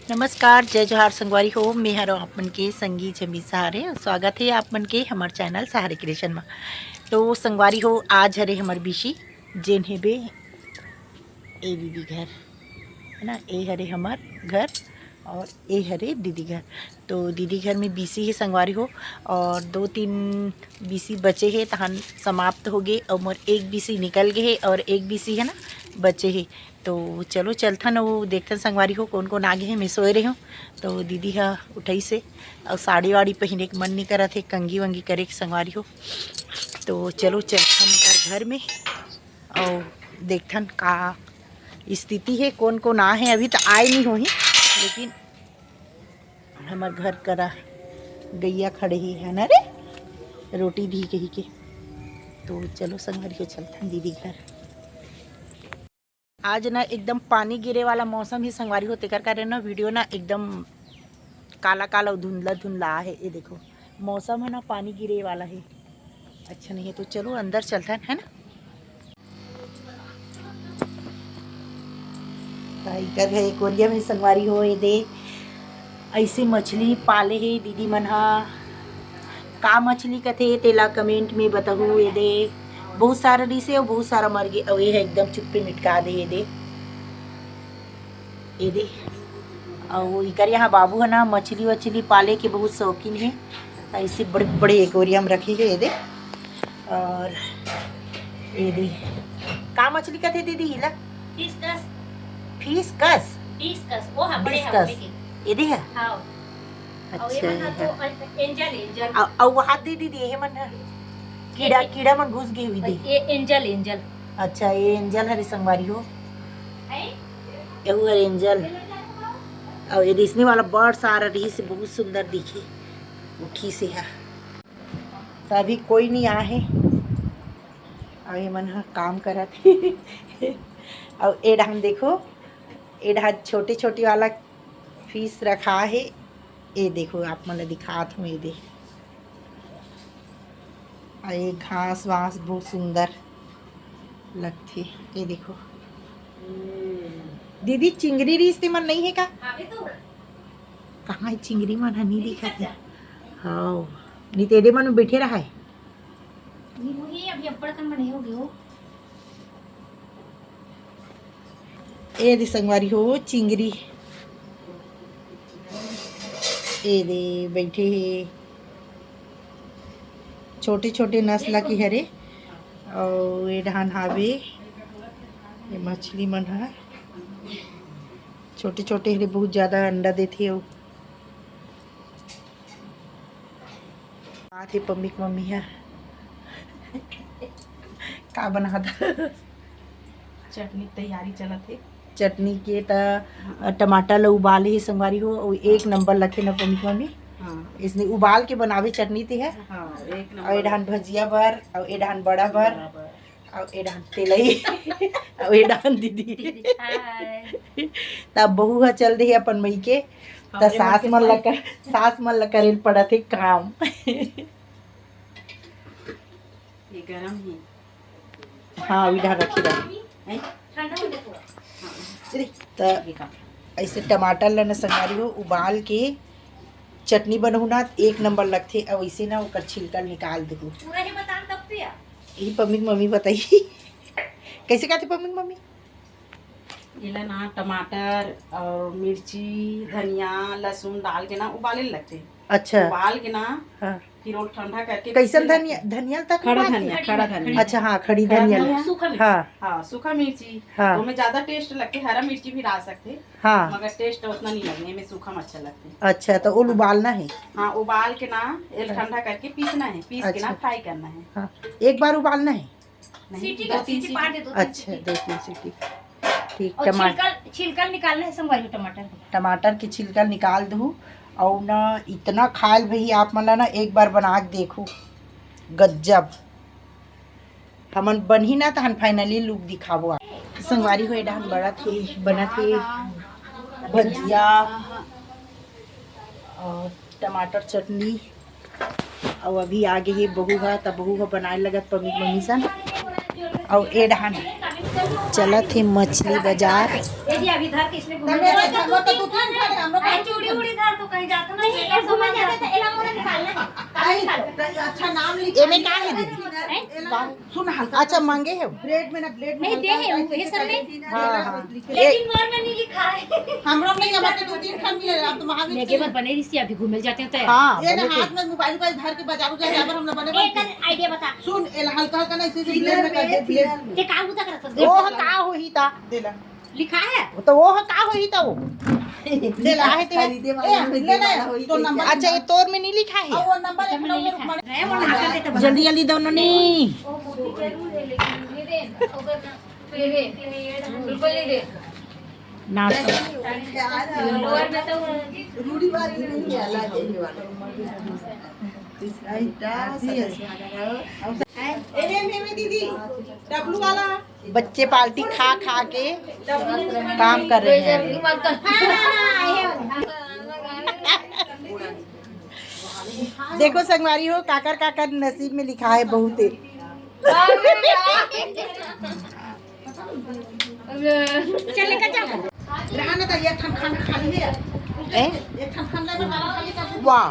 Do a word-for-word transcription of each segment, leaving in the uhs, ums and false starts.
नमस्कार, जय जोहार संगवारी हो, मैं हरों आप मन के संगी छबी सहारे। स्वागत हे आप मन के हमर चैनल सहारे क्रिएशन म। तो संगवारी हो, आज हरे हमर बीसी, जेन हेबे ए दीदी घर, है ना, ए हरे हमर घर और ए हरे दीदी घर। तो दीदी घर में बीसी हे संगवारी हो, और दो तीन बीसी बचे हे, तहन समाप्त हो गे, और मोर एक बीसी निकल गे हे और एक बीसी है ना बचे हे। तो चलो चलथन, वो देखथन संगवारी हो कौन कौन आ गे हे। मैं सोए रहे हूँ, तो दीदी हा उठाई से, और साड़ी वाड़ी पहिने के मन नहीं करत हे, कंगी वंगी करे के संगवारी हो। तो चलो चलथन ओकर घर में, और देखथन का स्थिति हे, कौन कौन आ हे। अभी तो आए नहीं होही, लेकिन हमर घर करा गैया खड़े ही है ना रे, रोटी दी कही के। तो चलो संगवारी हो चलथन दीदी घर। आज ना एकदम पानी गिरे वाला मौसम ही संगवारी हो, तेकर कारण ना वीडियो ना एकदम काला काला अउ धुंधला धुंधला आहे। ये देखो, मौसम है ना पानी गिरे वाला है, अच्छा नहीं है। तो चलो अंदर चलथन, है ना। त इकर हे एक्वेरियम हे संगवारी हो, ये दे ऐसे मछली पाले हे दीदी मन हा। का मछली कथे तेला कमेंट में बताहू। ये दे बहुत सारा रिहिसे अउ बहुत सारा मर गे, अउ ये ह एकदम चुप्पे मिटका दे। ये दे, ये दे, अउ इकर यहाँ बाबू है ना मछली वछली पाले के बहुत शौकीन है, ऐसे बड़े बड़े एक्वेरियम रखे है। ये दे, और ये दे, का मछली कथे दीदी इला? डिस्कस। फिश कस? डिस्कस, वो हाँ, बड़े हाँ, डिस्कस। बड़े के। ये दे है? हाँ। अउ ये अच्छा, मन ह तो हाँ। Angel, angel. अउ, अउ वहाँ दे दीदी, ये मन ह कीड़ा, ये, कीड़ा मन घुस गई हुई दे। ये एंजल, एंजल। अच्छा, ये एंजल हरे संगवारी हो। है? यहू हरे एंजल। अउ ये रिसनी वाला बड़ सारा रिहिसे बहुत सुंदर दिखे, उठी से है। तो अभी कोई नहीं आए हे, अउ ये मन ह काम करत हे। अउ ए डहान देखो, ए डहान छोटे छोटे वाला फिश रखा हे। ये देखो, आप मन ल दिखात हूँ, ये दे, अउ ये घास वास बहुत सुंदर लगथे। ये देखो दीदी, चिंगरी रिहिसे मन नहीं है का? कहाँ है चिंगरी मन ह? नहीं दिखत है। हाँ, नहीं तो एदे मन में बैठे रहा है। नहीं, वही अभी अब्बड़ कन बने हो गए हो। ए दे संगवारी हो चिंगरी, ए दे बैठे हे, छोटे छोटे नस्ल के हरे। अउ ए डहान हावे, ये मछली मन ह छोटे छोटे हरे, बहुत ज्यादा अंडा देथे। अउ आथे पम्मी के मम्मी ह का बनात हे? चटनी के तैयारी चलत हे। चटनी के त टमाटर ल उबाले हे संगवारी हो, अउ एक नंबर लगथे न पम्मी के मम्मी। हाँ। इसने उबाल के बनावे चटनी ते ह। हाँ, एक नंबर। अउ ए डहान भजिया बर, अउ ए डहान बड़ा बर। बड़ा बर। अउ ए डहान तेलई, अउ ए डहान दीदी। दीदी, हाय। तब बहू ह चल दे हे अपन मई के, त हमरे मन सास के मन ला सास। कर, सास मन ला करे ल पड़त हे काम। ये गरम ही। हाँ, अउ ए डहान रखे रहा। हैं? ठंडा हो गया थोड़ा। हाँ। त ये का? ऐसे टमाटर ला न संगवारी हो उबाल के चटनी बनहू ना, एक नंबर लगथे। अउ ऐसे ना ओकर छिलका ल निकाल देहू। पूरा ही बतान तब तो यार। यही पम्मी के मम्मी बताई। कैसे कहते पम्मी के मम्मी? एला ना टमाटर और मिर्ची, धनिया, लहसुन डाल के ना उबाले लगथे। अच्छा। उबाल के ना, हाँ। फिर वो ठंडा करके कैसन पीसे धनिया? लगथे। धनिया तक खड़ा उबाल के? धनिया, खड़ा धनिया। अच्छा, हाँ, खड़ी खड़ा धनिया। धनिया। सूखा मिर्ची। हाँ। हाँ, सूखा मिर्ची। हाँ। ओमे ज्यादा टेस्ट लगथे, हरा मिर्ची भी डाल सकथे। हाँ। मगर टेस्ट उतना नहीं लगने में, सूखा में अच्छा लगथे। अच्छा, तो ओल उबालना है? हाँ, उबाल के ना, एल हाँ। ठंडा करके पीसना है, पीस के ना अच्छा। फ्राई करना है। हाँ, एक बार उबालना है? नहीं, सीटी दो का, तीन सीटी सीटी। पार दे, दो तीन अच्छा, सीटी। दो तीन सीटी। ठीक, और टमाटर। छिलका, छिलका निकालना है संगवारी टमाटर के। टमाटर के छिलका निकाल दहू। अउ ना इतना खायल भाई आप मन ला ना एक बार बना के देखू, गजब। हमन बनही ना तहन finally look दिखाबो आप। संगवारी हो ए डहान बड़ा थे, बना थे भजिया और टमाटर चटनी। अउ अभी आगे हे बहू ह, त बहू ह बनाए लगत पम्मी मम्मी सन। अउ ए डहान चलत हे मछली बाजार। ये जी, अभी धर के इसमें घूमे जाते हैं। तो दो तीन खा ले, हम लोग अरे, चूड़ी उड़ी धर, तो कहीं जाता ना, नहीं, ये ये घूमे सामान जाते थे, एला मोला निकालना है। नहीं, अच्छा नाम लिख। एमे का है दीदी? हैं? सुन हल्का अच्छा, मांगे हो? ब्रेड में ना, ब्रेड में नहीं, हल्का दे है, हल्का ये ऐसे सब करके में। हाँ, हाँ। लेकिन ये मोर में नहीं लिखा है। हम लोग नहीं, हमारे दो तीन खा मिले, आप तो महावीर लेके के मत बने रिश्ते, अभी घूमे जाते हैं तो। हाँ, ये ना बने थे। हाथ में मोबाइल, मोबाइल धर के बाजारू जाए, यहाँ पर हम लोग बने एक बने। आइडिया बता। सुन, एला हल्का हल्का ना, इसे फिलर ब्लेड में में, कर दे, फिलर ब्लेड। में। ते का उता करत हस? वो ह का होही ता? देला। लिखा है? वो तो वो ह का होही ता वो? देला। काहे ते? खरीदे वाला ए, होही, ले देवाला ना, होही, तो ते नंबर अच्छा, ये तोर में नहीं लिखा है? और वो नंबर एक में नहीं लिखा है। वो नंबर। जल्दी जल्दी दो नोनी। वो मोती जरूर है, लेकिन ये दे, ओकर ना, ये दे, बिल्कुल ये दे। नाश्ता। लोअर में तो रूढ़िवादी नहीं है, अलग है ये वाला। ए, ए, ए, दीदी, डब्लू वाला। बच्चे पार्टी खा खा के काम कर रहे हैं। देखो संगवारी हो, काकर काकर नसीब में लिखा है बहुते। चले का जाओ। रहा ना तो एक ठन खंड खाली है। ए? एक ठन खंड ले में खाली कर दे। वाह।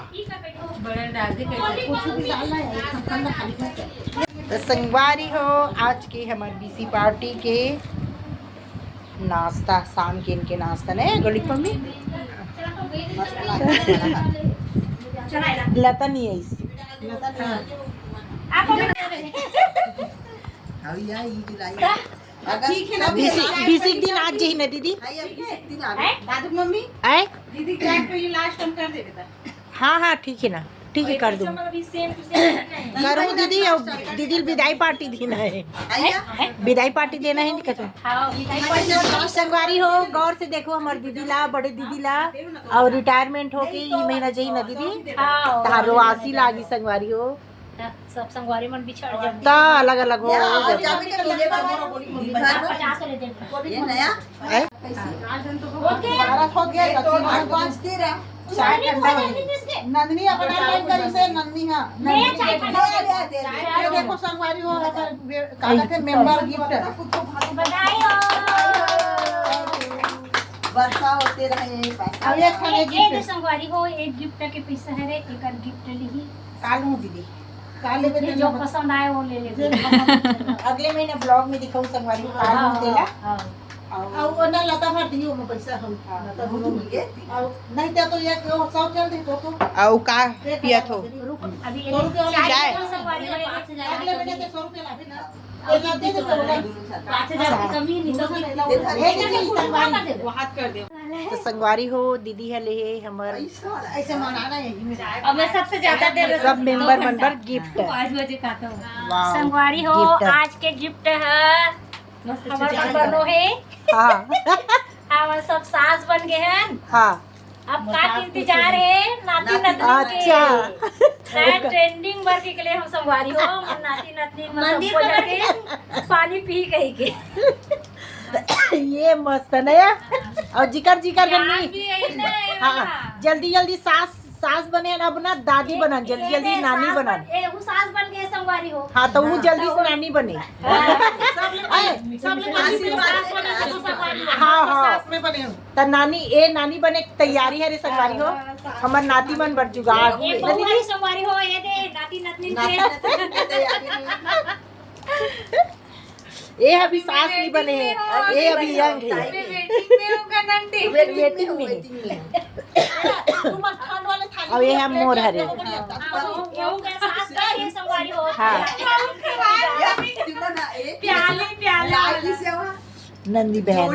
कुछ भी डालना है, एक ठन खंड खाली कर दे। तो संगवारी हो, आज के हमर बीसी पार्टी के नाश्ता, शाम के इनके नाश्ता ने गली पर में लता नहीं है इस। आपको भी हाँ, या, ये जुलाई। अगस्त। ठीक है ना, बीसी, बीसी दिन आज ही ना दीदी। हाँ, ये बीसी दिन आ गए। दादू मम्मी, आए? दीदी गैस पे ये लास्ट टाइम कर दे बेटा। हाँ, हाँ, ठीक है ना, ठीक है, कर दूँ। करूँ दीदी, और दीदी विदाई पार्टी देना है। आइया। विदाई पार्टी देना है, नहीं कहते। हाँ, विदाई पार्टी। संगवारी हो, गौर से देखो हमर दीदी ला, बड़े दीदी ला, और रिटायरमेंट होके ई महीना जही ना दीदी, हाँ। तारो आसी लागी संगवारी हो। सब संगवारी मन बिछड़ जाते। ता अलग अलग हो, या, हो और जाते। जावे के लिए तो बोलो, बोली, बोली, बोली। पचास ले दे। ये नया? हैं? ओके। बारह हो गया, ये तो तीन और पाँच तेरह। चाय ठंडा हो गया। नंदनी अपन ऑनलाइन करी से, नंदनी, हाँ, ले, नंदनी चाय के ठंडा हो गया। दे, दे, दे। ये देखो संगवारी हो, अपन वे-, का कहते हैं, मेंबर गिफ्ट। बधाई हो। वर्षा होते रहे, पैसा। अब ये खाने ए, ए, गिफ्ट। संगवारी हो, एक गिफ्ट के पैसा है रे, एक गिफ्ट लिही। काल हूँ दीदी, काल लेबे ये तेला जो बता। पसंद आए वो ले लेबे। जे पसंद आए। अगले महीना ब्लॉग में दिखाऊँ संगवारी, काल हाँ, हूँ तेला। हाँ। और और वो ना लता भर दियो में पैसा हम। हाँ, लता भर दियो। और नहीं तो, तो ये सौ चल दे तो, तो। और का एक पिया हजार थो? रुक, अभी सौ रुपया वाला चाय चाय। अगले महीने के सौ रुपया लाबे ना। पाँच हजार की कमी नहीं तो। तो संगवारी हो, दीदी ह ले हे हमर ऐसे मनाना है। अब मैं सबसे ज्यादा देर सब मेंबर मन बर गिफ्ट। पाँच बजे का तो। वाह, संगवारी हो, गिफ्ट। आज के गिफ्ट है मस्त हमर चीज। बनो है। हाँ। हमर सब सास बन गए हैं। हाँ। अब का के इंतजार है? नाती नतनी के। अच्छा। नया ट्रेंडिंग वर्क के लिए हम संगवारी हो, हम नाती नतनी में मंदिर सबको में जाके पानी पी कही के। ये मस्त है ना यार। और जिकर जिकर करनी। हाँ, जल्दी जल्दी सास, सास बने ना, अब ना दादी बनन, जल्दी जल्दी नानी बनन। ए, वो सास बन गए संगवारी हो। हाँ, तो वो जल्दी से नानी बने। हाँ। ए, सब लोग आशीर्वाद सास बने, तो संगवारी हो। हाँ, हाँ। सास में बने हो। त नानी, ए नानी बने के तैयारी है रे संगवारी हो। हमर नाती मन बर जुगाड़। ए बहू रे संगवारी हो, ये दे नाती नतनी के। ए अभी सास नहीं बने है, ए अभी यंग है। Waiting में होगा नंदी। Waiting में। अब ये हम मोर हरे। सास का ये संगवारी हो। हाँ। प्याली प्याली। नंदी बहन।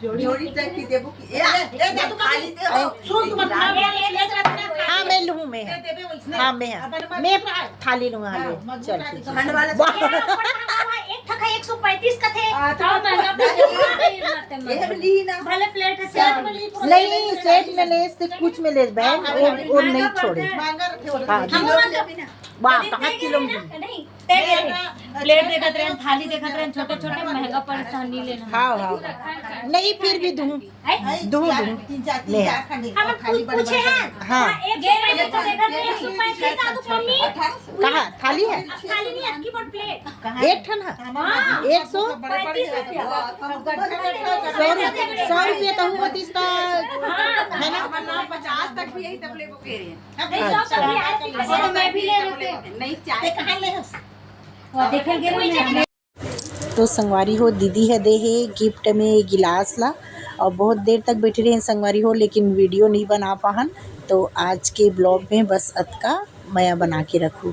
जोड़ी, जोड़ी तक की देबो की। ए, ए, ए, तू खाली दे। ए, सुन, तू मत खा, ले, ले, ले, ले, ले। हाँ, मैं लूँ, मैं। दे देबे वैसने। हाँ, मैं। अपन मत मैं खा। थाली लूँ, हाँ, हाँ, ले। मत चल, खा, ठीक है। ठंड वाला वाह। एक ठक है, एक सौ पैंतीस का थे। हाँ, तो और महंगा पड़ गया। ये भी ली ना। भले प्लेट है, सेट में ली, पूरा नहीं, सेट में ले, से कुछ में ले, बहन, हाँ, वो, हाँ, वो नहीं छोड़े। महंगा रखे हो। हाँ, हम लोग ना वाह, कहाँ किलो में दूँ? नहीं, प्लेट देखत रहे, थाली देखत रहे, छोटे छोटे, महंगा पड़े, नहीं लेना। हाँ, हाँ, हाँ। नहीं, फिर भी दूँ। दूँ, दूँ। ले। हम पूछे हैं। हाँ। एक सौ पैंतीस देखत रहे, एक सौ पैंतीस, मम्मी। कहाँ थाली है? थाली नहीं, अक्की बड़ प्लेट। एक ठन है। हाँ। एक सौ? पैंतीस रुपया। सौ रु-, सौ रुपया तो हुआ तीस का, है ना? पचास तक भी यही तब लेबो के रहे। नहीं, सौ तक भी आए, तो मैं भी ले लेते। नहीं, चाय। तो संगवारी हो, दीदी ह दे हे गिफ्ट में गिलास ला, और बहुत देर तक बैठे रहे संगवारी हो, लेकिन वीडियो नहीं बना पाहन। तो आज के ब्लॉग में बस अतका, मया बना के रखू।